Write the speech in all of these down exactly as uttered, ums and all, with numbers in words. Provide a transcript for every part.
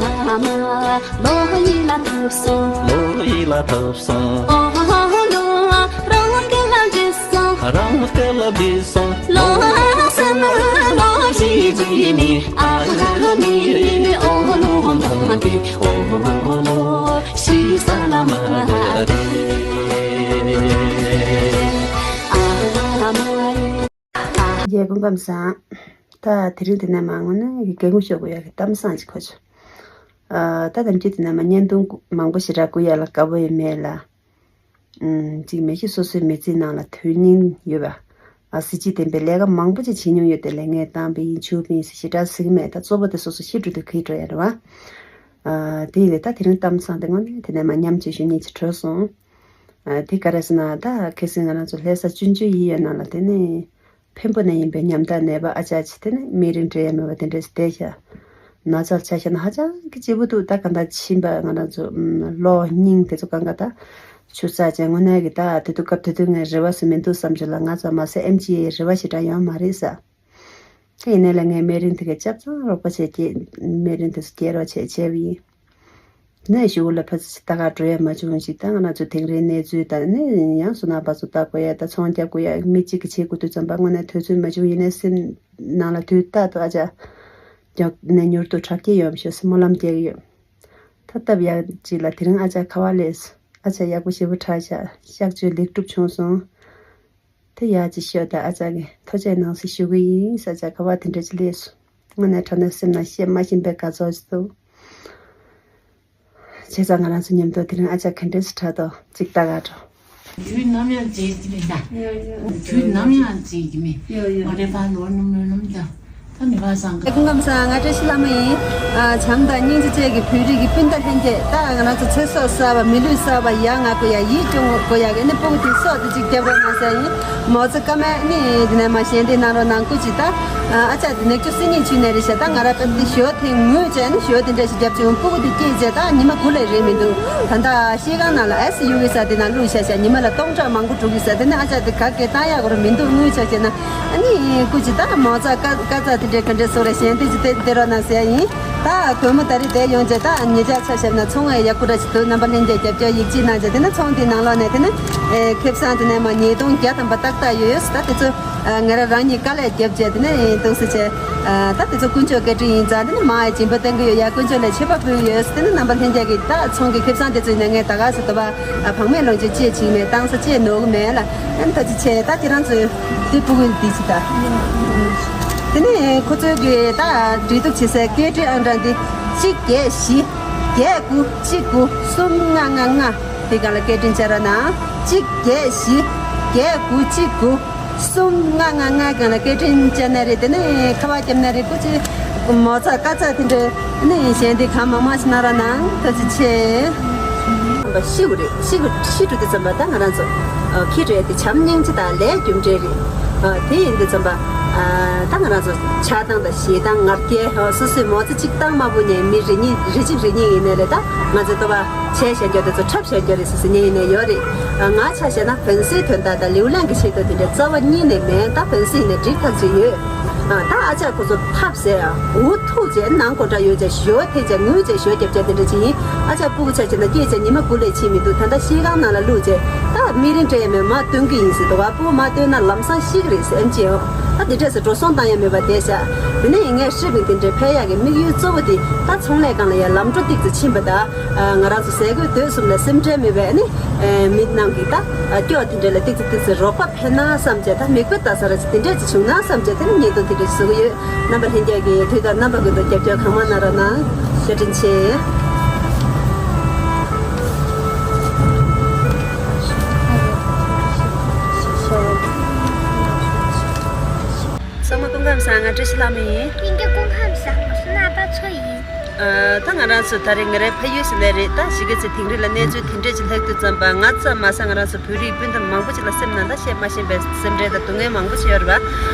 ལོ་ཡིད་ལ་ཐོབ་སོང་། ལོ་ཡིད་ལ་ཐོབ་སོང་། ཨོ་ལོ། རང་སྐད་ལ་བྲིས་སོང་། རང་སྐད་ལ་བྲིས་སོང་། ལོ་སེམས་ལོ་ཞིག་ཅི་ནི་ཨ་ལ་མི་ཨོ་ལོ་མ་གི་ཨོ་ལོ་ཞིག་ས་ལ་མ་རེད། ཨ་མ་ཡི། རྒྱལ་སྐུ་ཁམས་བཟང་། ད་དེ་རིང་འདི་ནས་མ་དངོས་གནས་ཀྱི་སྐད་ངོ་ཤོར་དགོས་ཡག་གི་གཏམ་བཟང་ཅིག་གོ་ཆོག་ཨ། ད་དམ་ཆོས་འདི་ནས་མ་བརྙན་ཐུང་མང་པོ་ཞེ་དྲག་བསྐུར་ཡག་ལ་དགའ་པོ་ཡོད་མེད་ལ། ཨུམ། ཅིག་མེད་ཤི་སོ་སོའི་མི་ཚེའི་ནང་ལ་དོན་སྙིང་ཡོད་པ། ཨ། གཟི་བརྗིད་ལྡན་པའི་ལས་ཀ་མང་པོ་ཅིག་བྱེད་མྱོང་ཡོད་དེ་ལས་ངས་བཏང་པ་ཡིན་ཆུ་བ་ཡིན་ཟེར་ཞེ་དྲག་ཟིག་མེད། ད་གཙོ་བོ་དེ་སོ་སོ་ཤི་འགྲོ་དུས་གི་འགྲོ་ཡ་རེད་བ། ཨ། དེ་ཡིན་ལས་ད་དེ་རིང་གཏམ་བཟང་དེ་དངོས་གནས་དེ་ནས་མ་མཉམ་སྤྱོད་ཞུ་སྙིང་ཅིག་བྲོས་སོང་། ཨ། དེ་ག་རེ་ཟེར་ན་ད་ཁ་སང་ང་རང་ཚོ་ལྷ་ས་སྤྱོད་འཇུག་ཡིན་ཡོད་ནང་ལ་དེ་ནས། འཕན་པོ་ནས་ཡིན་པའི་ཉམ་ཐག་ནད་པ་ཨ་ཅག་ཅིག་དེ་ནི་སྨན་རིན་སྤྲད་ཡ་མེད་པ་དེ་འདྲ་ཞིག་བསྡད་ཤག་ན་ཚ་ཆ་ཤ་ན་ཧ་ཅང་གི་ལྗིད་པོ་འདུག་ད་ག་འདྲ་ཕྱིན་པ་ང་རང་ཚོ་ཨམ། གློ་སྙིང་དེ་ཚོ་གང་ག་ད་ཆུ་ཚ་ཅན་དངོས་གནས་ཀྱི་ད་དེ་དུས་སྐབས་དེ་དུས་ངའི་རེ་བ་སུ་མི་འདུག་བསམ་བྱུང་ལ། ང་ཚོ་མ་ཟད་ཨེམ་ཆི་ཡི་རེ་བ་ཞེ་དྲག་ཡོད་མ་རེད་ས། དེ་ཡིན་ནའི་ལ་ངས་སྨན་རིན་དེ་ག་ཆ་ཚང་རོགས་པ་བྱས་རྗེས་སྨན་རིན་དེ་ཚོ་སྐྱེལ་རོགས་བྱས་བྱས་པ་ཡིན། ནས་གཞུག་ལ་ཕ་ཚ་ད་ག་འགྲོ་ཡ་མ་བྱུང་ཞིག་ད་ང་རང་ཚོ་དེང་རེའི་གནས་ཚུལ་ད་ནི་ཡང་སུ་ན་པ་ཚོ་ལྟ་དགོས་ཡ་ད་ཚོང་རྒྱག་དགོས་ཡ་མི་གཅིག་གིས་བྱེད་དགོས་དུས་ཙམ་པ་དངོས་གནས་དུས་ཚོད་མ་བྱུང་། ཡིན་ནའི་སེམས་ནང་ལ་དུས་རྟག་ཏུ་ཨ་ཅག་མགྱོགས་ནས་མྱུར་དུ་དྲག་སྐྱེད་ཡོང་ཞོར་སྨོན་ལམ་རྒྱག་གི་ཡོད། ད་སྟབས་ཡག་ཅིག་ལ་དེ་རིང་ཨ་ཅག་ཁ་བ་ལས་ཨ་ཅག་ཡག་པོ་ཞེ་པོ་དྲག་ཤག་གཤག་བཅོས་ལེགས་གྲུབ་བྱུང་སོང་། དེ་ཡག་ཅིག་ཤོད་དང་ཨ་ཅག་གི་ཐུགས་རྗེ་གནང་ཟེར་ཞུ་གི་ཡིན། ས་ཆ་ག་བ་དེ་འདྲ་ཅིག་སླེབས་སོང་། དངོས་གནས་དྲང་གནས་སེམས་ནང་བཤད་མ་ཤེས་པའི་དགའ་ཚོར་ཞིག་འདུག་བྱས་ཙང་ང་རང་ཚོ་མཉམ་དུ་དེ་རིང་ཨ་ཅག་ག་འདྲས་སུ་དྲག་འདུག་ཅིག་ལྟ་ག་འགྲོ། དུས་ནམ་ཡང་བརྗེད་ཀྱི་མེད་ད། དུས་ནམ་ཡང་བརྗེད་ཀྱི་མེད། ང་རེ་ཕ་ལོ་ནམ་ལོ་ནམ་ད། ད་མི་བ་སང་ག་སྐུ་ཁམས་བཟང་། ང་བཀྲ་ཤིས་ལྷ་མོ་ཡིན། ཨ། བྱམས་དང་སྙིང་རྗེ་བཅས་ཀྱི་བོད་རིགས་ཀྱི་སྤུན་ཟླ་ལྷན་རྒྱས། ད་ང་རང་ཚོ་ཚེ་སྲོག་གསར་བ་མི་ལུས་གསར་བ་ཡ་ང་དགོས་ཡ་ཡིད་སྐྱོ་ངོ་དགོས་ཡ་གི་ནི་སྤུ་གུ་དེ་སྲོག་དེ་གཅིག་རྒྱབ་རོགས་གནང་ཟེར་ཡིན། མོ་ཚོ་ཀ་མད་ནི་དེ་ནས་མ་གཞན་དེ་གནང་རོགས་གནང་སྐུ་མཁྱེན། ད་ཨ་ཅག་དེ་ནག་ཆུ་སེ་ཉིན་ཆུ་ནས་རེད་ཤག་ད་ང་ར་པ་དེ་ཞོ་དེ་ངུས་བྱས་ནི་ཞོ་དེ་འདྲ་ཞིག་རྒྱབ་བྱུང་། སྤུ་གུ་དེ་སྐྱེས་བྱས་ད་ཉི་མ་དགུ་ལས་རེད་མི་འདུག་ད་ལྟ་ཤེལ་ཁང་ནང་ལ་ཨེ་སི་ཡུ་གི་ས་དེ་ནང་བླུགས་ཤག་ཤག་ཉི་མ་ལ་སྟོང་ཕྲག་མང་པོ་འགྲོ་གི་ས་དེ་ནི་ཨ་ཅག་དེ་ག་གེ་བཏང་ཡག་གོ་ར་མི་འདུག་ངུས་ཆགས་བྱས་ན། ཨ་ནི་སྐུ་མཁྱེན་ད་མོ་ཚ་ཀ་ཀ་ཚ་དེ་འདྲའི་ག་འདྲའི་སོགས་རེད། གཞན་དེ་ཅི་དེ་དེ་རོགས་གནང་ཟེར་ཡ་ཡིན། ད་དགོང་མོ་ད་རེས་དེ་ཡོང་བྱས་ད་ཉེ་ཆར་ཆ་བཞག་ན་ཚོང་ཨེ་ཡག་པོ་འདྲ་ཞིག་འདུག་རྣམ་པ་ལྷན་རྒྱས་རྒྱབ་སྐྱོར་ཡིད་ཆེས་གནང་བྱས་དེ་ནི་ཚོང་དེའི་ནང་ལོགས་ནས་དེ་ནི་ཨེ་ཁེ་བཟང་དེ་ནས་མ་ཉིས་སྟོང་བརྒྱ་ཐམ་པ་ཏག་ཏག་ཡོད་ཡོད། ད་དེ་ཚོ་ཨ་ང་ར་རང་ཉིད་དཀའ་ལས་རྒྱབ་བྱས་དེ་ནི་ཨེ་འདུག་སེ་བྱས། ཨ་ད་དེ་ཚོ་དཀོན་མཆོག་བཀའ་དྲིན་ཡིན་ཙང་དེ་ནི་མ་ཨེ་སྦྱིན་པ་བཏང་གི་ཡོད་ཡ། དཀོན་མཆོག་ལ་མཆོད་པ་ཕུལ་ཡོད། དེ་ནི་རྣམ་པ་ལྷན་རྒྱས་ཀྱིས་ད་ཚོང་གི་ཁེ་བཟང་དེ་ཚོ་ནས་ངས་ད་ག་ཟེ་དོ་བ་ཨ་བག་མེད་ལོངས་སྤྱོད་ཅེས་བྱེད་མེད། བཏང་ས་ཅེས་ནོར་གི་མེད་ལ། ཨ་ནི་ད་ཅི་བྱས་ད་དེ་རང་ཚོའི་དེ་ཕྲུ་གུ་འདི་ཅི་ད། དེ་ནས་ཁོ་ཚོའི་གི་ད་འབྲེལ་གཏུག་བྱེད་སའི་སྐད་འཕྲིན་ཨང་གྲངས་འདི་གཅིག་བརྒྱད་བཞི་བརྒྱད་དགུ་གཅིག་དགུ་གསུམ་ལྔ་ལྔ་ལྔ། དེ་སྒང་ལ་སྐད་འཕྲིན་བཅར་རོགས་གནང་། གཅིག་བརྒྱད་བཞི་བརྒྱད་དགུ་གཅིག་དགུ་གསུམ་ལྔ་ལྔ་ལྔ་སྒང་ལ་སྐད་འཕྲིན་བཅར་ན་རེད། དེ་ནས་ཁ་པར་བརྒྱབ་ན་རེད། སྐུ་མཁྱེན། མོ་ཚ་ཀ་ཚ་དེ་འདྲ་ནི་གཞན་དེ་གང་མང་མང་ཞིག་གནང་རོགས་གནང་། ཐུགས་རྗེ་ཆེ། ཤི་དགོས་རེད། ཤི་དགོས། ཤི་འགྲོ་དུས་ཙམ་པ་ད་ང་རང་ཚོ་ཨ་ཁྱི་རེད་དེ་བྱམས་སྙིང་རྗེ་དང་ལས་རྒྱུ་འབྲས་རེད། ཨ་དེ་ཡིན་དུས་ཙམ་པ་ཨ་ད་ང་རང་ཚོ་ཆགས་སྡང་དང་ཞེ་སྡང་ང་རྒྱལ་ཨ་སོ་སོའི་མོ་ཚ་གཅིག་བཏང་མ་བུ་ཉན་མི་རེ་གཉིས་རེ་གཅིག་རེ་གཉིས་ཡིན་ནའི་རེད། ད་ང་ཚོ་ལྟོ་བ་བྱས་བཞག་རྒྱུ་དེ་ཚོ་འཁྲབ་བཞག་རྒྱུ་རེད་ཟེར་ཟེར་ཉན་ཡིན་ནའི་ཡོད་རེད། ཨ་ང་ཆ་བཞག་ན་བོན་སྲིད་དོན་དག་དང་ལེའུ་ལན་གྱི་ཆེད་དུ་དེ་འདྲའི་རྩ་བ་ཉིད་ནས་མེད། ད་བོན་སྲིད་ཡིན་ནའི་འགྲིག་ཐག་ཆོད་ཡོད། ཨ་ད་ཨ་ཅག་ཁོ་ཚོ་ཐབས་ཟད་ཨ་འུ་ཐུག་བྱས་ནང་སྒོ་འདྲ་ཡོད་ཅེས་ཞོ་ཐེ་བྱས་ངུས་བྱས་ཞོ་རྒྱབ་བྱས་དེ་འདྲ་ཅིག་ཡིན། ཨ་ཅག་སྤུ་གུ་ཆ་བྱས་ན་སྐྱེས་བྱས་ཉི་མ་དགུ་ལས་ཕྱིན་མི་འདུག་ད་ལྟ་ཤེལ་ཁང་ནང་ལ་བླུགས་བྱས་ད་སྨན་རིན་སྤྲད་ཡ་མེད། མ་སྟོན་གི་ཡིན་ཟེར་འདུག་བ། སྤུ་གུ་མ་སྟོན་ན་ལམ་སང་ཤི་གི་རེད་ཟེར། ཨེམ་ཆི་ཨོ་ད་དེ་འདྲས་སུ་འགྲོ་སོང་བཏང་ཡ་མེད་པ་བསྡད་བཞག་དེ་ནས་ངས་ཧྲིལ་བིང་དེ་འདྲའི་ཕན་ཡག་གི་དམིགས་ཡུལ་གཙོ་བོ་དེ་ད་ཚོང་ལས་སྒང་ལ་ཡ་ལམ་འགྲོ་ཏིག་ཙམ་ཕྱིན་པ་ད་ང་རང་ཚོ་ཟས་གོས་སྡོད་གསུམ་ལ་སེམས་ཁྲལ་མེད་པའི་ནི་མི་རྣམས་ཀྱིས་ད་སྐྱོ་དེ་འདྲ་ལ་ཏིག་ཙམ་ཏིག་ཙམ་རོགས་པ་ཕན་ན་བསམ་བྱས། ད་མིག་དཔེ་ལྟ་ས་ར་ཅིག་དེ་འདྲས་ཅིག་བྱུང་ན་བསམ་བྱས། དེ་ནི་བརྙན་ཐུང་དེ་འདྲས་ཅིག་བཟོ་གི་ཡོད། རྣམ་པ་ལྷན་རྒྱས་ཀྱིས་དུས་དང་རྣམ་པ་ཀུན་ཏུ་རྒྱབ་སྐྱོར་གང་མང་གནང་རོགས་གནང་། བཀའ་དྲིན་ཆེ། ཚང་མ་སྐུ་ཁམས་བཟང་། ང་བཀྲ་ཤིས་ལྷ་མོ་ཡིན། སྙིང་རྗེ། སྐུ་ཁམས་བཟང་། ང་སུ་ན་པ་ཚོ་ཡིན། ཨ་ད་ང་རང་ཚོ་ད་རེས་ང་རའི་ཕ་ཡུལ་ཟེར་ནའི་རེད། ད་གཞིས་ཀ་རྩེ་དིང་རི་ལ་གནས་ཚུལ་དེ་འདྲས་ཅིག་ལྷག་དུས་ཙམ་པ་ང་ཙམ་མ་ཟད་ང་རང་ཚོ་བོད་རིགས་སྤུན་ཟླ་མང་པོ་ཅིག་ལ་སེམས་ནང་ད་བཤད་མ་ཤེས་པའི་སེམས་ཁྲལ་དང་སྡུག་བསྔལ་མང་པོ་ཅིག་ཡོད་རེད་པ།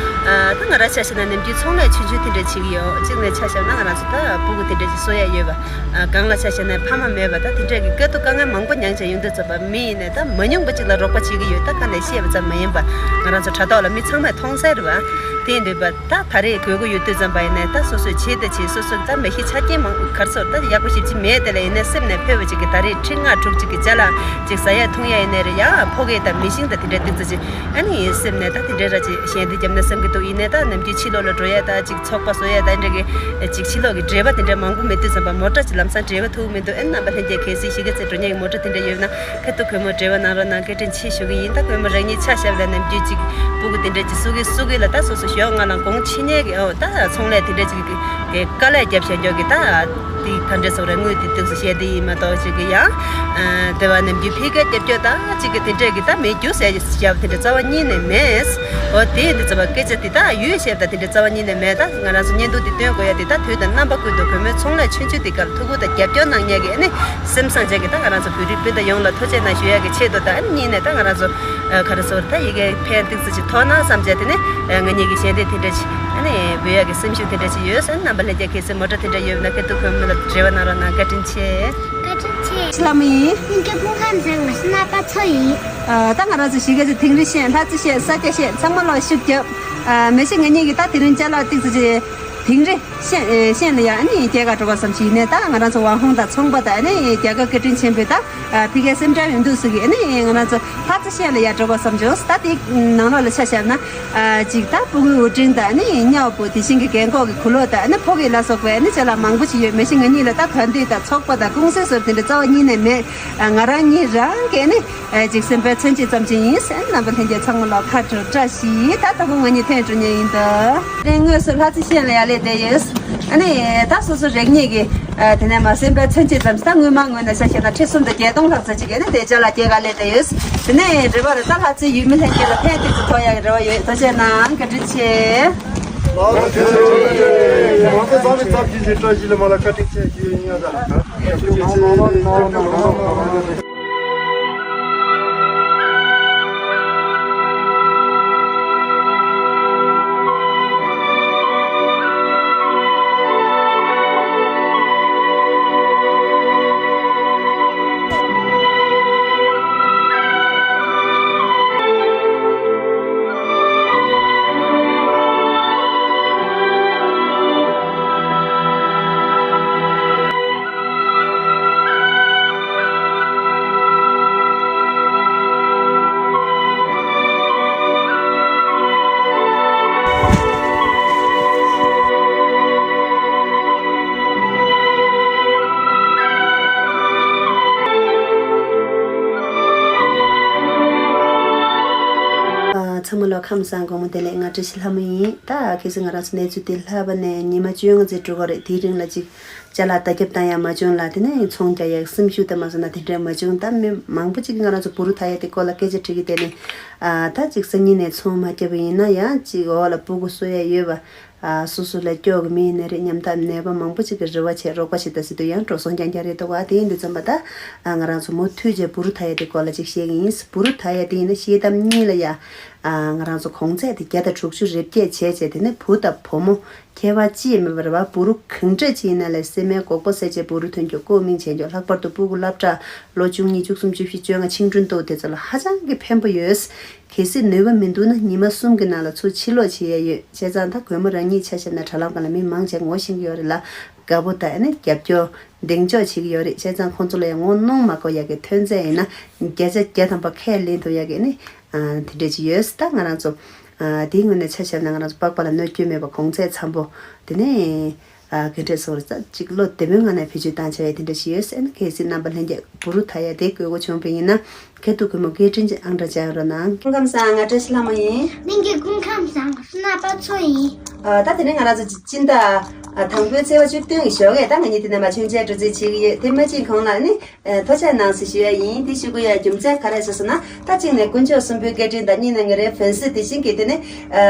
ཨ་ད་ང་རང་ཆ་བཞག་ན་ནམ་རྒྱུན་ཚོང་ལས་ཆུང་ཆུང་དེ་འདྲས་བྱེད་ཀྱི་ཡོད། གཅིག་ནས་ཆ་བཞག་ན་ང་རང་ཚོ་ད་སྤུ་གུ་དེ་འདྲས་ཅིག་གསོ་ཡ་ཡོད་པ། ཨ་གང་ལ་ཆ་བཞག་ན་ཕ་མ་མེད་པ་ད་དེ་འདྲས་ཀྱི་དཀའ་སྡུག་དཀའ་ངལ་མང་པོ་མྱངས་བྱས་ཡོང་དུས་ཙམ་པ་མི་ཡིན་ནའི་ད་མ་མྱོང་པ་ཅིག་ལ་རོགས་པ་བྱེད་ཀྱི་ཡོད། ད་ག་ནས་བཤད་པ་ཙམ་མ་ཡིན་པ་ང་རང་ཚོ་དྲ་ཐོག་ལ་མི་ཚང་མས་མཐོང་གསལ་རེད་པ། དེ་འདོད་པ་ད་ད་རེས་དགོས་མཁོ་ཡོད་དུས་ཙམ་པ་ཡིན་ནའི་ད་སོ་སོས་བྱེད་དེ་བྱེད། སོ་སོ་ད་མི་ཤི་ཆ་རྐྱེན་མང་གར་སོར་ད་ཡག་པོ་ཞིབ་ཅིག་མེད་དེ་ལ་ཡིན་ནའི་སེམས་ནས་ཕོད་པ་ཅིག་གི་ད་རེས་ཁྲི་ལྔ་དྲུག་ཅིག་གི་ཅ་ལག་ཅིག་ཟ་ཡ་འཐུང་ཡ་ཡིན་ནའི་རེད། ཡང་ཕོ་སྐྱེས་དང་མི་ཤིང་དང་དེ་འདྲ་ཏིག་ཙི་ཅིག་ཨ་ནི་སེམས་ནས་ད་དེ་འདྲའི་ར་ཅིག་ཞལ་འདེབས་བརྒྱབ་ན་བསམ་གྱི་འདུག་ཡིན་ནའི་ད་ནམ་རྒྱུན་ཕྱི་ལོགས་ལ་འགྲོ་ཡ་ད་ཅིག་ཚོགས་པ་བཟོ་ཡ་ད་འདྲ་གི་ཅིག་ཕྱི་ལོགས་ཀྱི་འབྲེལ་བ་དེ་འདྲ་མང་པོ་མེད་དུས་ཙམ་པ་མོ་ཊ་ཅིག་ལམ་སང་འབྲེལ་བ་ཐུབ་མི་འདུག་ཨ་ནི་རྣམ་པ་ལྷན་རྒྱས་གལ་སྲིད་གཞིས་ཀ་རྩེ་འགྲོ་མཁན་གྱི་མོ་ཊ་དེ་འདྲ་ཡོད་ན་ཁ་ཐུག་གུས་མོ་འབྲེལ་བ་གནང་རོགས་གནང་། བཀའ་དྲིན་ཆེ་ཞུ་གི་ཡིན། ད་གུས་མོ་རང་ཉིད་ཆ་བཞག་ན་ནམ་རྒྱུན་ཅིག་སྤུ་གུ་དེ་འདྲ་ཅིག་བསུ་གི་བསུ་གི་ལ་ད་སོ་སོ་ཞོགས་སྔ་ལ་དགོང་ཕྱི་ཉལ་གི་ཨོ་ད་ཚོང་ལས་དེ་འདྲ་ཅིག་གི་དཀའ་ལས་རྒྱབ་བཞག་མགྱོགས་གི་ད་དེ་ག་འདྲ་སོང་རེད། དངུལ་དེ་ཏིག་ཙི་བཤད་དེ་ཡིན་མ་གཏོགས་ཅིག་གི་ཡང་དེ་བ་ནམ་རྒྱུན་ཕི་ག་རྒྱབ་སྐྱོར་ད་ཅིག་གི་དེ་འདྲས་གི་ད་མེད་རྒྱུ་ཟེར་བཞག་དེ་འདྲ་རྩ་བ་ཉིད་ནས་མེད། འོ་དེ་འདི་ཚོ་བ་སྐད་ཆ་དེ་ད་ཡོད་བཤད་ད་དེ་འདྲ་རྩ་བ་ཉིད་ནས་མེད། ད་ང་རང་ཚོ་བརྙན་ཐུང་དེ་སྟོན་དགོས་ཡ་དེ་ད་དུས་དང་རྣམ་པ་ཀུན་ཏུ་གུས་མོའི་ཚོང་ལས་ཆུང་ཆུང་དེ་གར་ཐུགས་ཁུར་དང་རྒྱབ་སྐྱོར་གནང་མཁན་གྱི་ཨ་ནི་སེམས་བཟང་ཅན་གྱི་ད་ང་རང་ཚོ་བོད་རིགས་སྤུན་ཟླ་ཡོངས་ལ་ཐུགས་རྗེ་གནང་ཞུ་ཡ་གི་ཆེད་དུ་ད་ཨ་ནི་གཉིས་ནས་ད་ང་རང་ཚོ་ག་རེ་ཟེར་ད་ཡི་གེ་ཕན་ཏིག་ཙི་ཅིག་ཐོགས་ན་བསམ་བྱས་དེ་ནི་ང་གཉིས་ཀྱི་ཞལ་འདེབས་དེ་འདྲ་ཅིག་ཨ་ནི་འབུལ་ཡ་གི་སེམས་ཤུགས་དེ་འདྲ་ཅིག་ཡོད་ཟེར། རྣམ་པ་ལྷན་རྒྱས་གལ་སྲིད་མོ་ཊ་དེ་འདྲ་ཡོད་ན་ཁ་ཐུག་གུས་མོ་ལ་འབྲེལ་བ་གནང་རོགས་གནང་། བཀའ་དྲིན་ཆེ། བཀའ་དྲིན་ཆེ། ལྷ་མོ་ཡིན། སྙིང་གི་སྐུ་ཁམས་བཟང་། ང་སྣ་པ་ཚོ་ཡིན། ཨ་ད་ང་རང་ཚོ་གཞིས་ཀ་རྩེ་དིང་རི་ཤན་ལྷ་རྩེ་ཤན་ས་སྐྱ་ཤན་ཚང་མ་ལོག་ཤུགས་རྒྱབ། ཨ་མེ་ཤི་ང་གཉིས་ཀྱིས་ད་དེ་རིང་ཅ་ལག་ཏིག་ཙི་ཅིག་དིང་རི་ཤན་ཨེ་ཤན་ལ་ཡ་ཨ་ནི་སྐྱེལ་ག་འགྲོ་བ་བསམ་ཞིག་ཡིན་ནས། ད་ང་རང་ཚོ་ཝང་ཧོང་དང་ཚོང་པ་དང་ཨ་ནི་རྒྱལ་ཁབ་བཀའ་དྲིན་ཆེན་པོས་ད་ཨ་ཕི་ཁའི་སེམས་ཁྲལ་ཡོང་འདུག་ཟེར་གི་ཨ་ནི་ང་རང་ཚོ་ལྷ་རྩེ་ཤན་ལ་ཡ་འགྲོ་བ་བསམ་བྱུང་། ད་དེ་ནང་ལོགས་ལ་ཆ་བཞག་ན་ཨ་ཅིག་ད་སྤུ་གུའི་དབུ་སྤྲིན་དང་ཨ་ནི་གཉའ་བོ་དེ་བཞིན་གྱི་རྒན་འཁོགས་ཀྱི་གུ་ལོག་དང་ཨ་ནི་ཕོ་སྐྱེས་ལ་སོགས་པའི་ཨ་ནི་ཅ་ལག་མང་པོ་ཞིག་ཡོད། མེ་ཤི་ང་གཉིས་ལ་ད་ག་འདི་དང་ཚོགས་པ་དང་ཀུང་སི་སོགས་དེ་འདྲ་རྩ་བ་ཉིད་ནས་མེད། ང་རང་གཉིས་རང་གི་ཨ་ནི་ཨེ་ཅིག་སེམས་པའི་མཚོན་བྱེད་ཙམ་ཅིག་ཡིན་ཟེར། རྣམ་པ་ལྷན་རྒྱས་ཚང་མ་ལ་ཁ་དྲོ་བཀྲ་ཤིས། ད་ད་དུང་ང་གཉིས་ཐོན་འགྲོ་མཁན་ཡིན་ད། དེ་དངོས་སུ་ལྷ་རྩེ་ཤན་ལ་ཡར་སླེབས་བསྡད་ཡོད། ཨ་ནི་ད་སོ་སོ་རང་ཉིད་ཀྱི་ཨ་དེ་ནས་མ་སེམས་པའི་མཚོན་བྱེད་ཙམ་ཞིག་ད་སྔོན་མ་ངོས་ནས་ཆ་བཞག་ན་ཁྲི་གསུམ་དང་བརྒྱད་སྟོང་ལྷག་ཙམ་ཅིག་ཨ་ནི་དེ་ཅ་ལག་སྐྱེལ་ག་སླེབས་བསྡད་ཡོད། དེ་ནས་རེ་བ་རེ་ད་ལྷ་རྩེ་ཡུལ་མི་ལྷན་རྒྱས་ལ་ཕན་ཐོགས་ཐུབ་ཐུབ་ཡག་གི་རེ་བ་ཡོད། ཐུགས་རྗེ་གནང་། བཀའ་དྲིན་ཆེ། ལགས་སོ། ཐུགས་རྗེ་ཆེ། ང་ཚོ་བཟང་བའི་ཚབ་ཞུས་ཤིང་བཀྲ་ཤིས་ལ་མ་ལ་བཀའ་དྲིན་ཆེ་ཞུ་ཡིན་ཡ་ད། ཐུགས་རྗེ་ཆེ། ཚང་མ་ལ་ཁམས་བཟང་། དགོང་མོ་བདེ་ལེགས། ང་བཀྲ་ཤིས་ལྷ་མོ་ཡིན། ད་གལ་སྲིད་ང་རང་ཚོ་གནས་ཚུལ་དེ་ལྷག་པ་ནས་ཉི་མ་བཅོ་ལྔ་ཙམ་འགྲོ་གི་རེད། དེའི་རིང་ལ་ཅིག་ཅ་ལག་བརྡ་ཁྱབ་བཏང་ཡག་མ་བྱུང་ལ། དེ་ནས་ཚོང་རྒྱག་ཡག་སེམས་ཤུགས་དང་མ་སོང་ན་དེ་འདྲ་མ་བྱུང་། ད་མི་མང་པོ་ཅིག་གིས་ང་རང་ཚོ་བུ་རུ་ཐ་ཡ་དེ་སྐོར་ལ་སྐད་ཆ་དྲིས་ཀྱི་བསྡད་ནས། ཨ་ད་ཅིག་སང་ཉིན་ནས་ཚོང་མ་བརྒྱབ་པ་ཡིན་ན་ཡང་ཅིག་འོག་ལ་སྤུ་གུ་གསོ་ཡག་ཡོད་པ། ཨ་སོ་སོ་ལ་སྐྱོ་གི་མི་ཡིན་ནའི་རེད། ཉམ་ཐག་ནད་པ་མང་པོ་ཅིག་གིས་རེ་བ་བྱས་རོགས་པ་བྱེད་ད་ཟེར་དུས་ཡང་འགྲོ་སོང་རྐྱང་རྐྱང་རེད་འདུག་ག་དེ་ཡིན་དུས་ཙམ་པ་ད་ཨ་ང་རང་ཚོ་མུ་མཐུད་བྱས་བུ་རུ་ཐ་ཡ་དེ་སྐོར་ལ་ཅིག་བཤད་ཀྱི་ཡིན། བུ་རུ་ཐ་ཡ་དེ་ཡིན་ན་ཤེལ་དམ་གཉིས་ལ་ཡ་ཨ་ང་རང་ཚོ་གོང་ཚད་དེ་བརྒྱ་དང་དྲུག་ཅུ་རེ་བརྒྱད་བྱས་བྱས། དེ་ནས་བུ་དང་བུ་མོ་ཁྱད་པར་ཅི་ཡང་མེད་པར་བ་བུ་རུ་གང་འདྲ་ཅིག་ཡིན་ན་ལས་སེམས་མའི་འགོག་པ་སེལ་བྱེད་བུ་རུ་ཐོན་རྒྱུ། སྐུ་མིང་ཆེན་རྒྱུ། ལྷག་པར་དུ་སྤུ་གུ་སློབ་གྲྭ་ལོ་བཅུ་གཉིས་བཅུ་གསུམ་བཅུ་བཞི་བཅོ་ལྔ་ཆིང་ཁྲུན་འདུག་དེ་ཚོ་ལ་ཧ་ཅང་གི་ཕན་པོ་ཡོད། གལ་སྲིད་ནུས་པ་མི་འདུག་ན་ཉི་མ་གསུམ་གྱི་ནང་ལ་ཚུར་ཕྱིར་ལོག་བྱེད་ཡ་ཡོད། བྱས་ཙང་ད་གུས་མོ་རང་ཉིད་ཆ་བཞག་ན་དྲ་ལམ་སྒང་ལ་མི་མང་ཆེ་ངོ་ཤེས་ཀྱི་ཡོད་རེད་ལ། དགའ་པོ་དང་ཨ་ནི་རྒྱབ་སྐྱོར་གདེང་འཇོག་བྱེད་ཀྱི་ཡོད་རེད། བྱས་ཙང་ཁོང་ཚོ་ལ་ཡང་ངོ་གནོང་མ་དགོས་ཡ་གི་ཐོན་རྫས་ཡིན་ན་བརྒྱ་ཆ་བརྒྱ་ཐམ་པ་ཁས་ལེན་ཐུབ་ཡ་གི་ཨ་ནི་ཨ་དེ་འདྲས་ཅིག་ཡོད། ད་ང་རང་ཚོ་ཨ་དེའི་ངོས་ནས་ཆ་བཞག་ན་ང་རང་ཚོ་པགས་པ་ལ་གནོད་སྐྱོན་མེད་པ་གོང་ཚད་འཚམ་པོ། དེ་ནས་ཨ་ག་འདྲས་སོང་རེད། ཙ་ཅིག་བློ་བདེ་མོའི་ངང་ནས་བེད་སྤྱོད་བཏང་བྱ་ཡ་དེ་འདྲ་ཞིག་ཡོད་ཟེར་ན། གལ་སྲིད་རྣམ་པ་ལྷན་རྒྱས་བུ་རུ་ཐ་ཡ་དེ་དགོས་མཁོ་བྱུང་བ་ཡིན་ན་ཁ་ཐུག་གུས་མོ་སྐད་འཕྲིན་ཅིག་ཨང་གྲངས་བཅར་རོགས་གནང་། སྐུ་ཁམས་བཟང་། ང་བཀྲ་ཤིས་ལྷ་མོ་ཡིན། སྙིང་གི་སྐུ་ཁམས་བཟང་། སྣ་པ་ཚོ་ཡིན། ཨ་ད་དེ་ནས་ང་རང་ཚོ་སྤྱི་ཟླ་ཨ་དང་པོའི་ཚེས་པ་བཅུ་བདུན་གྱི་ཞོགས་ཀས་ད་ང་གཉིས་དེ་ནས་མ་མཆོད་མཇལ་འགྲོ་རྩིས་བྱེད་ཀྱི་ཡོད། དེ་མ་ཕྱིན་གོང་ལ་ནི་ཨ་ཐུགས་རྗེ་གནང་ཟེར་ཞུ་ཡ་ཡིན། དེ་ཞུ་དགོས་ཡ་རྒྱུ་མཚན་ག་རེ་ཟེར་སོང་ན། ད་གཅིག་ནས་དཀོན་མཆོག་གསུམ་པོའི་བཀའ་དྲིན་དང་། གཉིས་ནས་ང་རའི་ཕན་སེམས། དེ་བཞིན་གྱི་དེ་ནི་ཨ་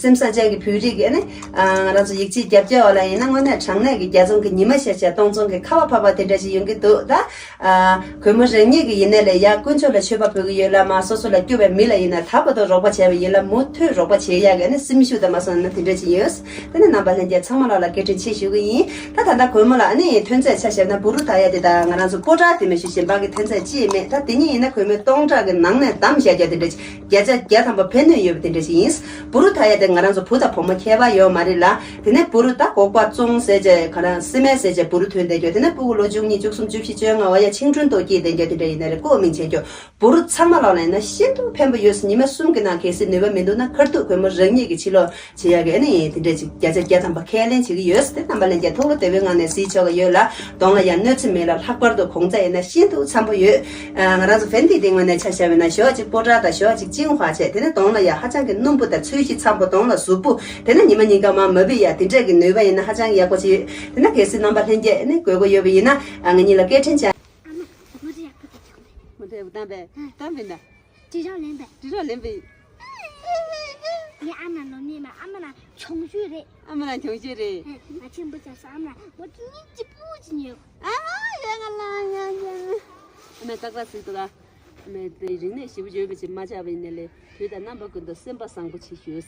སེམས་བཟང་ཅན་གྱི་བོད་རིགས་ཀྱི་ཨ་ནི་ཨ་ང་རང་ཚོ་ཡིག་ཆའི་རྒྱབ་སྐྱོར་འོག་ལ་ཡིན་ན་དངོས་གནས་དྲང་གནས་ཀྱི་རྒྱ་མཚོ་གི་ཉི་མ་ཤར་བྱས་སྟོང་རྩོང་གི་ཁ་བ་བབས་པ་དེ་འདྲ་ཞིག་ཡོང་གི་འདུག་ད་ཨ་གུས་མོ་རང་ཉིད་ཀྱི་ཡིན་ནའི་ལས་ཡ་དཀོན་མཆོག་ལ་མཆོད་པ་འབུལ་གྱི་ཡོད་ལ། མ་སོ་སོ་ལ་སྐྱོ་བའི་མི་ལ་ཡིན་ན་ད་བར་དུ་རོགས་པ་བྱས་པ་ཡིན་ལ། མུ་མཐུད་རོགས་པ་བྱེད་ཡག་གི་ཨ་ནི་སེམས་ཤུགས་དང་མ་སོང་ན་དེ་འདྲ་ཅིག་ཡོད། དེ་ནི་རྣམ་པ་ལྷན་རྒྱས་ཚང་མ་ལ་ལ་བཀའ་ དྲིན་ཆེ་ཞུ་གི་ཡིན། ད་ད་ལྟ་གུས་མོ་ལ་ཨ་ནི་ཐོན་རྫས་ཆ་བཞག་ན་འབུ་རུ་ད་ཡ་དེ་དང་ང་རང་ཚོ་སྤོ་ཊ་དེ་མ་གཞི་གཞན་པ་གི་ཐོན་རྫས་ཅི་ཡང་མེད། ད་དེ་གཉིས་ཡིན་ན་གུས་མོས་སྟོང་ཕྲག་གི་ནང་ནས་བདམས་བཞག་རྒྱུ་དེ་འདྲ་ཅིག་བརྒྱ་ཆ་བརྒྱ་ཐམ་པ་ཕན་ནུས་ཡོད་པ་དེ་འདྲ་ཞིག་ཡིན། འབུ་རུ་ད་ཡ་དེ་ང་རང་ཚོ་བུ་དང་བུ་མོ་ཁྱད་པར་ཡོད་མ་རེད་ལ། དེ་ནས་འབུ་རུ་ད་སྒོག་པ་བཙོང་ཟེར་བྱས་ག་རང་སི་མེ་ཟེར་བྱས་འབུ་རུ་ཐོན་བསྡད་རྒྱུ་དེ་ནས་སྤུ་གུ་ལོ་བཅུ་གཉིས་བཅུ་གསུམ་བཅུ་བཞི་བཅོ་ལྔ་བ་ཡ་ཆིང་ཀྲུན་ཏོ་སྐྱེས་བསྡད་རྒྱུ་དེ་འདྲ་ཡིན་ན་རེད། ཀོ་མིང་བྱེད་རྒྱུ། འབུ་རུ་ཚང་མ་ལོག་ལ་ཡིན་ན་ཤིན་ཏུ་ཕན་པོ་ཡོད། ཉི་མ་གསུམ་གྱི་ནང་གལ་སྲིད་ནུས་པ་མི་འདུག་ན་ཁར་ཐུག་གུས་མོ་རང་ཉིད་ཀྱི་ཕྱི་ལོགས་བྱེད་ཡག་གི་ཨ་ནི་དེ་འདྲས་ཅིག་བརྒྱ་ཆ་བརྒྱ་ཐམ་པ་ཁས་ལེན་བྱེད་ཀྱི་ཡོད། དེ་རྣམ་པ་ལྷན་རྒྱས་ཐུགས་ལ་བདེ་བའི་ངང་ནས་གཟིགས་ཆོག་གི་ཡོད་ལ། གདོང་ལ་ཡང་གནོད་འཚེ་མེད་ལ། ལྷག་པར་དུ་གོང་ཚད་ཡིན་ན་ཤིན་ཏུ་འཚམ་པོ་ཡོད། ཨ། ང་རང་ཚོ་ཧྥེན་ཏི་དེ་ངོས་ནས་ཆ་བཞག་པ་ཡིན་ན་ཞོ་ཅིག་སྤོ་ཊ་དང་ཞོ་ཅིག་ཅིང་ཧྭ་བྱས། དེ་ནས་གདོང་ལ་ཡང་ཧ་ཅང་གི་སྣུམ་པོ་དང་ཚོས་གཞི་འཚམ་པོ། གདོང་ལ་གཟུགས་པོ། དེ་ནས་ཉི་མ་ཉིན་གང་མར་མ་བུད་ཡ་དེ་འདྲས་ཀྱི་ནུས་པ་ཡིན་ན་ཧ་ཅང་ཡག་པོ་ཅིག་ཡོད། དེ་ན་གལ་སྲིད་རྣམ་པ་ལྷན་རྒྱས་ཨ་ནི་དགོས་མཁོ་ཡོད་པ་ཡིན་ན། ཨ། ང་གཉིས་ལ་སྐད་འཕྲིན་བྱ། ཨ་མ། མུ་ཏིག་ཡག་པོ་དེ་ཆགས་མེད། མུ་ཏིག་ཡག་པོ་བཏང་པས། ཨ། བཏང་པས་ན། དྲི་རོ་ལེན་པས། དྲི་རོ་ལེན་པས། ངའི་ཨ་མ་ནོར་མེད་མ། ཨ་མ་ལ་གྱོང་ཤོས་རེད། ཨ་མ་ལ་གྱོང་ཤོས་རེད། ཨ། ང་ཆེན་པོ་ཆགས་སོང་། ཨ་མ་ལ་མོ་ཊ་གཉིས་གཅིག་པུ་ཅིག་ཉོས། ཨ་མ་ཡ་ང་ལ་ཡ་ཡ། ཨ་མས་ཏག་ཏག་ཟིག་འདུག་ག། ཨ་མས་དེ་རིག་གནས་ཞེ་པོ་ཡོད་པ་ཅིག་མ་ཆགས་པ་ཡིན་ནའི་ལས། བུ་དང་རྣམ་པ་ཀུན་ཏུ་སེམས་པ་བཟང་པོ་བྱེད་ཤོག།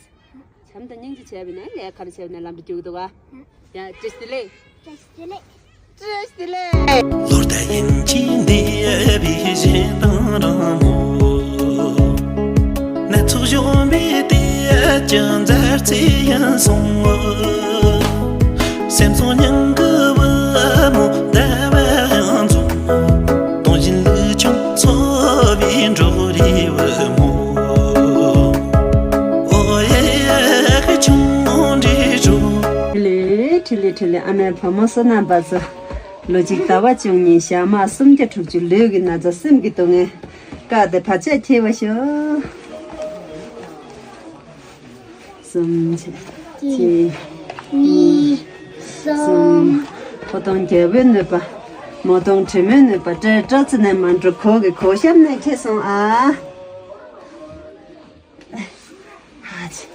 བྱམས་དང་སྙིང་རྗེ་བྱས་པ་ཡིན་ན་ལས་ཀ་རེ་བྱས་པ་ཡིན་ན་ལམ་དུ་འཇུག་གི་འདུག་ག། ཡ། བཀྲ་ཤིས་བདེ་ལེགས། བཀྲ་ཤིས་བདེ་ལེགས། བཀྲ་ཤིས་བདེ་ལེགས། ལོ་ཟླ་ཡན་གྱི་འདས་པའི་ཞིང་དང་རང་མོ། ནག་ཚོགས་གཞོན་པའི་དེ་ཀྱང་མཛའ་བརྩེ་ཡང་སོང་། སེམས་སོགས་མྱང་གི་བུ་མོ་ཟླ་བ་ཡང་འཛོམས། གདོང་བཞིན་ལུས་ཆུང་འཚོ་བའི་འབྲོག་རིའི་བུ་མོ། འོ་ཡེ་ཁ་ཆུང་འདྲིས་འགྲོ། ཁྲི་ལེ་ཁྲི་ལེ་ཁྲི་ལེ། ཨ་མའི་བུ་མོ་བསོད་ནམས་པ་ཚོ། ལོ་གཅིག་ཟླ་བ་བཅུ་གཉིས། ཞག་མ་སུམ་བརྒྱ་དྲུག་ཅུ། ལུས་ཀྱི་ན་ཚ་སེམས་ཀྱི་སྡུག་བསྔལ། བཀག་སྟེ་བར་ཆད་ཁྱེར་བར་ཤོག། གསུམ་ཆ། གཅིག་གཅིག་གཉིས། གསུམ། ཕོ་དང་རྒྱལ་པོའི་ནུས་པ། མོ་དང་དྲེད་མོའི་ནུས་པ། སྤྲེལ་སྤྲ་ཚི་ནས་མ་འགྲོ་གོ་གི་གོ་ཤམ་ནས་ཁྱེར་སོང་ཨ། ཧ་ཅི།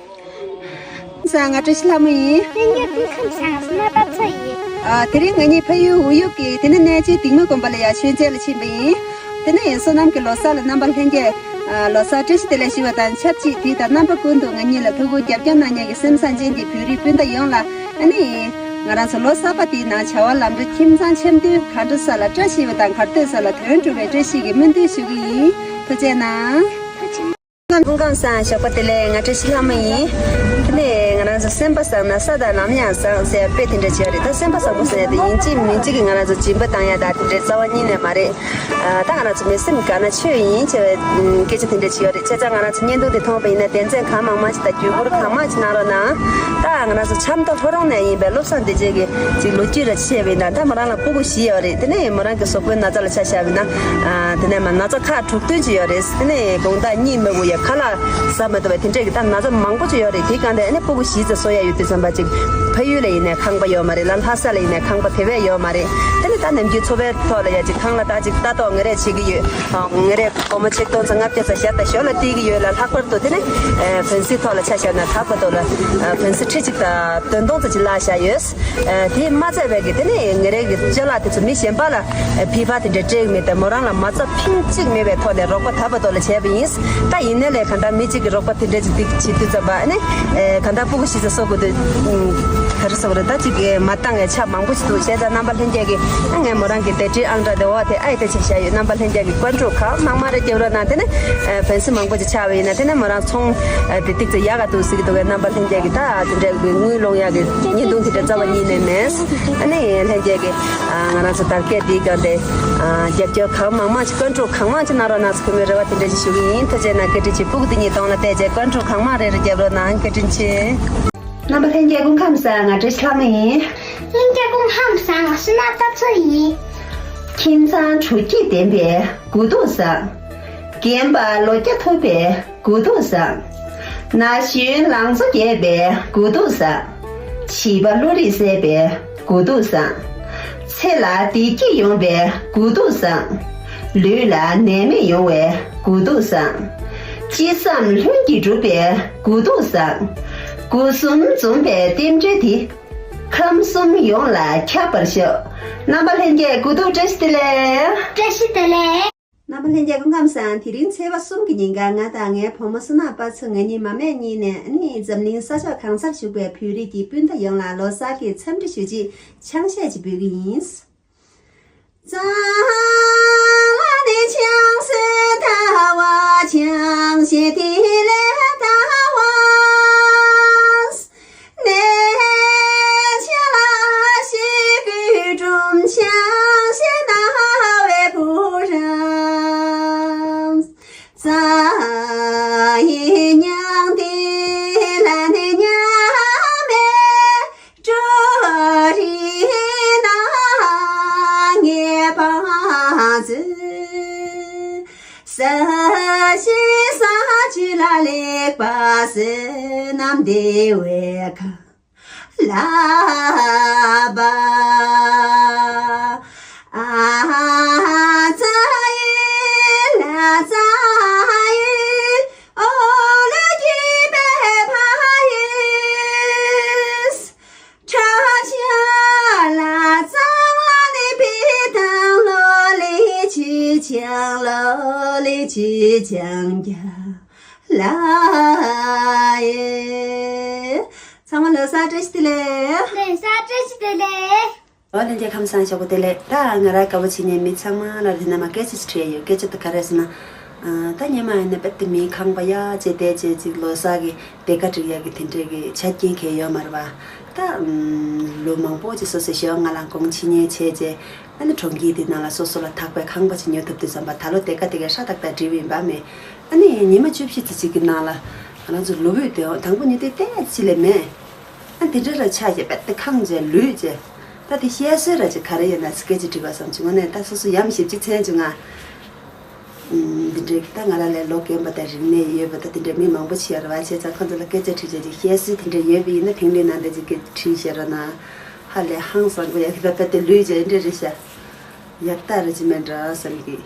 ས་ང་བཀྲ་ཤིས་ལྷ་མོ་ཡིན། ལྷན་རྒྱས་སྐུ་ཁམས་བཟང་། སོ་ན་པ་ཚོ་ཡིན། ཨ། དེ་རིང་ང་གཉིས་ཕ་ཡུལ་འོ་ཡུག་གི་དེ་ནས་གནས་ཆེན་སྡིངས་མོ་དགོན་པ་ལ་ཡར་མཆོད་མཇལ་ལ་ཕྱིན་པ་ཡིན། དེ་ནས་སོ་ནམ་གྱི་ལོ་གསར་ལ་རྣམ་པ་ལྷན་རྒྱས། ཨ། ལོ་གསར་བཀྲ་ཤིས་བདེ་ལེགས་ཞུ་བ་དང་ཆབས་ཅིག་དུས་དང་རྣམ་པ་ཀུན་ཏུ་ང་གཉིས་ལ་ཐུགས་ཁུར་རྒྱབ་སྐྱོར་གནང་མཁན་གྱི་བོད་རིགས་སྤུན་ཟླ་ཡོངས་ལ་ཨ་ནི། ང་རང་ཚོ་ལོ་གསར་པ་འདིའི་ནང་བྱ་བ་ལམ་འགྲོ། ཁྱིམ་ཚང་འཆམ་མཐུན། གར་འགྲོ་ས་ལ་བཀྲ་ཤིས་པ་དང་། གར་སྡོད་ས་ལ་དོན་འགྲུབ་པའི་བཀྲ་ཤིས་ཀྱི་སྨོན་འདུན་ཞུ་གི་ཡིན། ཐུགས་རྗེ་གནང་། སྐུ་ཁམས་བཟང་། ཞོགས་པ་བདེ་ལེགས། ང་བཀྲ་ཤིས་ལྷ་མོ་ཡིན། དེ་ནས་ང་རང་ཚོ་སེམས་པ་བཟང་ན་ས་དང་ལམ་ཡང་བཟང་ཟེར་དཔེ་དེ་འདྲ་བྱས་རེད། ད་སེམས་པ་བཟང་པོ་ཟེར་ཡ་དེ་ཡིན་གཅིག་མིན་གཅིག་གི་ང་རང་ཚོ་སྦྱིན་པ་བཏང་ཡ་ད་དེ་འདྲའི་རྩ་བ་ཉིད་ནས་མ་རེད། ཨ། ད་ང་རང་ཚོ་མི་སེམས་དགའ་ན་ཆོས་ཡིན་ཅེས་པའི་སྐད་ཆ་དེ་འདྲ་བྱས་ཡོད་རེད། བྱས་ཙང་ང་རང་ཚོ་བརྙན་ཐུང་དེ་མཐོང་བ་ཡིན་ན་དོན་ཚན་གང་མང་མང་ཞིག་དང་བརྒྱུད་བསྐུར་གང་མང་ཞིག་གནང་རོགས་གནང་། ད་ང་རང་ཚོ་ཆབ་མདོ་ལྷོ་རོང་ནས་ཡིན་པའི་བློ་བཟང་བདེ་ཆེན་གྱི་ཅིག་ལོ་རྒྱུས་ར་བཤད་པ་ཡིན་ན། ད་མོ་རང་ལ་སྤུ་གུ་བཞི་ཡོད་རེད། དེ་ནས་མོ་རང་གི་གཟུགས་པོའི་ན་ཚ་ལ་ཆ་བཞག་པ་ཡིན་ན། ཨ། དེ་ནས་མ་ན་ཚ་ཁག་དྲུག་བདུན་ཅིག་ཡོད་རེད། དེ་ནས་དགོང་དག་གཉིད་མ་ཁུག་ཡ། ཁ་ལག་ཟ་མི་ཐུབ་པ་དེ་འདྲས་ཀྱི་ད་ན་ཚ་མང་པོ་ཅིག་ཡོད་རེད། དེ་གང་དེ་ཨ་ནི་སྤུ་གུ་བཞི་ཙམ་གསོ་ཡ་ཡོད་དུས་ཙམ་པ་ཅིག་ཕ་ཡུལ་ལ་ཡིན་ནའི་ཁང་པ་ཡོད་མ་རེད་ལ། ལྷ་ས་ལ་ཡིན་ནའི་ཁང་པ་དེ་བས་ཡོད་མ་རེད། དེ་ནས་ད་ནམ་རྒྱུན་འཚོ་བའི་ཐོག་ལ་ཡ་ཅིག་ཁང་གླ་ད་ཅིག་ལྟ་རྟོག་ངེད་རེ་བྱེད་ཀྱི་ཡོད། ཨ། ངེད་རེ་སྒོར་མོ་ཆིག་སྟོང་ཙམ་ལྔ་བརྒྱ་ཙམ་ཞབས་ཏོག་ཞོར་ལ་སྟེར་གྱི་ཡོད་ལ། ལྷག་པར་དུ་དེ་ནས་ཨ་ཕན་སི་ཐོག་ལ་ཆ་བཞག་ན་ད་བར་དུ་ལ་ཨ་ཕན་སི་ཁྲི་གཅིག་དང་བདུན་སྟོང་ཙམ་ཅིག་བརླག་བཞག་ཡོད། ཨ། དེས་མ་ཚད་པའི་གི་དེ་ནས་ངེད་རེ་གི་ཅ་ལག་དེ་ཚོ་མི་གཞན་པ་ལ་ཨ་ཕྱིར་ཕར་དེ་འདྲ་སྤྲད་གི་མེད་དེ། མོ་རང་ལ་མ་རྩ་ཕིང་གཅིག་མེད་པའི་ཐོག་ནས་རོགས་པ་ད་བར་དུ་ལ་བྱས་པ་ཡིན། ད་ཡིན་ནའི་ལས་གང་ལྟར་མི་གཅིག་གི་རོགས་པ་དེ་འདྲ་ཅིག་དེ་བྱེད་དུས་ཙམ་པ་ཨ་ནི་ཨ་གང་ལྟར་སྤུ་གུ་བཞི་ཙམ་གསོ་དགོས་དུས། ཨ། ག་རེ་ཟེར་དགོས་རེད། ད་ཅིག་གི་མ་བཏང་བའི་ཆ་མང་པོ་ཞིག་འདུག་བྱས་ཙང་རྣམ་པ་ལྷན་རྒྱས་ཀྱིས་ཨ་ངས་མོ་རང་གི་དེ་ཊི་ཨང་འདྲ་དེ་འོག་དེ་ཨ་ཡི་དེ་ཆ་བཞག་ཡོད། རྣམ་པ་ལྷན་རྒྱས་ཀྱིས་བཀའ་འདྲི་གང་མང་མང་རེ་རྒྱབ་རོགས་གནང་། དེ་ནས་ཨ་ཕན་སི་མང་པོ་ཅིག་ཆགས་པ་ཡིན་ན་དེ་ནས་མོ་རང་ཚོང་ཨ་དེ་ཏིག་ཙམ་ཡག་ག་འདུག་ཟེར་གྱི་འདུག་གས། རྣམ་པ་ལྷན་རྒྱས་ཀྱིས་ད་དེ་འདྲ་གི་དངུལ་སློང་ཡག་གི་བརྙན་ཐུང་དེ་འདྲ་རྩ་བ་ཉིད་ནས་མེད། ཨ་ནི་ལྷན་རྒྱས་ཀྱིས་ཨ་ང་རང་ཚོ་དར་རྒྱས་འདིའི་སྒང་དེ་ཨ་རྒྱབ་སྐྱོར་གང་མང་མང་ཅིག་བཀའ་འདྲི་གང་མང་ཅིག་གནང་རོགས་གནང་ཟེར་གུས་མོའི་རེ་བ་དེ་འདྲ་ཅིག་ཞུ་གི་ཡིན། ཐུགས་རྗེ་གནང་། སྐད་འཕྲིན་ཅིག་སྤུ་གུ་དེ་གཉིས་གདོང་ལ་བལྟས་བྱས་བཀའ་འདྲི་གང་མང་རེ་རེ་རྒྱབ་རོགས་གནང་། བཀའ་དྲིན་ཆེ། རྣམ་པ་ལྷན་རྒྱས་སྐུ་ཁམས་བཟང་། ང་བཀྲ་ཤིས་ལྷ་མོ་ཡིན། ལྷན་རྒྱས་སྐུ་ཁམས་བཟང་། ང་བསོད་ནམས་དར་ཚོ་ཡིན། ཁྱིམ་ཚང་དྲོ་སྐྱིད་ལྡན་པའི་དགུ་ཐུག་བཟང་། རྒན་པ་ལོ་བརྒྱ་ཐུབ་པའི་དགུ་ཐུག་བཟང་། ན་གཞོན་ལང་ཚོ་རྒྱས་པའི་དགུ་ཐུག་བཟང་། བྱིས་པ་བློ་རིག་གསལ་བའི་དགུ་ཐུག་བཟང་། ཚེ་ལ་བདེ་སྐྱིད་ཡོང་བའི་དགུ་ཐུག་བཟང་། ལུས་ལ་ནད་མེད་ཡོང་བའི་དགུ་ཐུག་བཟང་། ཅི་བསམ་ལྷུན་གྱིས་འགྲུབ་པའི་དགུ་ཐུག་བཟང་། སྒོ་གསུམ་འཛོམས་པའི་རྟེན་འབྲེལ་དེ། ཁམས་གསུམ་ཡོངས་ལ་ཁྱབ་པར་ཤོག། རྣམ་པ་ལྷན་རྒྱས་དགུ་ཐུག་བཀྲ་ཤིས་བདེ་ལེགས། བཀྲ་ཤིས་བདེ་ལེགས། རྣམ་པ་ལྷན་རྒྱས་སྐུ་ཁམས་བཟང་། དེ་རིང་ཚེས་པ་གསུམ་གྱི་ཉིན་ཀ་ང་དང་ངའི་བུ་མོ་བསོད་ནམས་དཔལ་འཚོ། ང་གཉིས་མ་སྨད་གཉིས་ནས་ཨ་ནི་འཛམ་གླིང་ས་ཕྱོགས་གང་སར་བཞུགས་པའི་བོད་རིགས་ཀྱི་སྤུན་ཟླ་ཡོངས་ལ་ལོ་གསར་གྱི་འཚམས་འདྲི་ཞུ་ཆེད་ཆང་གཞས་ཅིག་འབུལ་གྱི་ཡིན། ཚང་མ་ལོ་གསར་བཀྲ་ཤིས་བདེ་ལེགས། ལོ་གསར་བཀྲ་ཤིས་བདེ་ལེགས། ཨོ་ལྷན་རྒྱས་ཁམས་བཟང་། ཞོགས་པ་བདེ་ལེགས། ད་ང་རང་དགའ་པོ་བྱེད་མཁན་མི་ཚང་མ་ལ་དེ་ན་མ་སྐད་ཆ་ཞིག་དྲིས་ཡོད། སྐད་ཆ་དེ་ག་རེ་ཟེར་ན། ཨ། ད་སྔོན་མ་ཡིན་ན་དཔེ་དེ་མི་ཁང་པ་ཡ་བྱས་བསྡད་བྱས་ཅིག་ལོ་གསར་གྱི་སྡེར་ཁ་སྒྲིག་ཡག་གི་དེ་འདྲས་ཀྱི་ཆ་རྐྱེན་གང་ཡོད་མ་རེད་པ། ད་ལོ་མང་པོ་ཅིག་སོ་སོའི་ཞོགས་སྔ་ལངས་གུང་ཕྱི་ཉལ་བྱས་བྱས། ཨ་ནི་གྲོང་ཁྱེར་དེ་ནང་ལ་སོ་སོ་ལ་ཐག་པའི་ཁང་པ་ཅིག་ཉོ་ཐུབ་དུས་ཙམ་པ། ད་ལོ་སྡེར་ཁ་དེ་ག་ཧྲ་ཏག་ཏག་སྒྲིག་པ་ཡིན་པ་མེད། ཨ་ནི་ཉི་མ་བཅུ་བཞི་ཙམ་ཅིག་གི་ནང་ལ་ང་རང་ཚོ་ལོ་བུད་དེ་དང་པོ་ཉོ་དུས་ཏོག་ཙམ་ལས་མེད། ཨ། དེ་འདྲ་ར་ཆགས་བྱས་པ་དེ་ཁང་བྱས་ལུས་བྱས། ད་དེ་བཤད་སྲོལ་ར་ཅིག་ག་རེ་ཡོད་ན་སྐད་ཆ་དྲིས་པ་བསམ་བྱུང་། ངོ་ནས་ད་སོ་སོ་ཡ་མ་བྱེད་ཅིག་མཚན་བྱུང་ང་། ཨུམ། འདི་འདྲའི་ད་ང་རང་ལས་ལོ་རྒན་པ་དང་རིག་གནས་ཡོད་པ་དང་དེ་འདྲའི་མི་མང་པོ་ཞིག་ཡོད་རེད་པ། བྱས་ཙང་ཁོང་ཚོ་ལ་སྐད་ཆ་དྲིས་བྱས་ཅིག་བཤད་སྲོལ་དེ་འདྲ་ཡོད་པ་ཡིན་ན་ཕིང་ལི་ནང་དེ་ཅིག་གི་དྲིས་བཤད་རོགས་གནང་། ཧ་ལས་ཧང་སང་པོ་ཡག་གི། ད་ད་དེ་ལུས་བྱས་འདྲ་རེད་ཤག་ཡག་རྟགས་རེད་ཅི་མེད་འདྲ་བསམ་གི།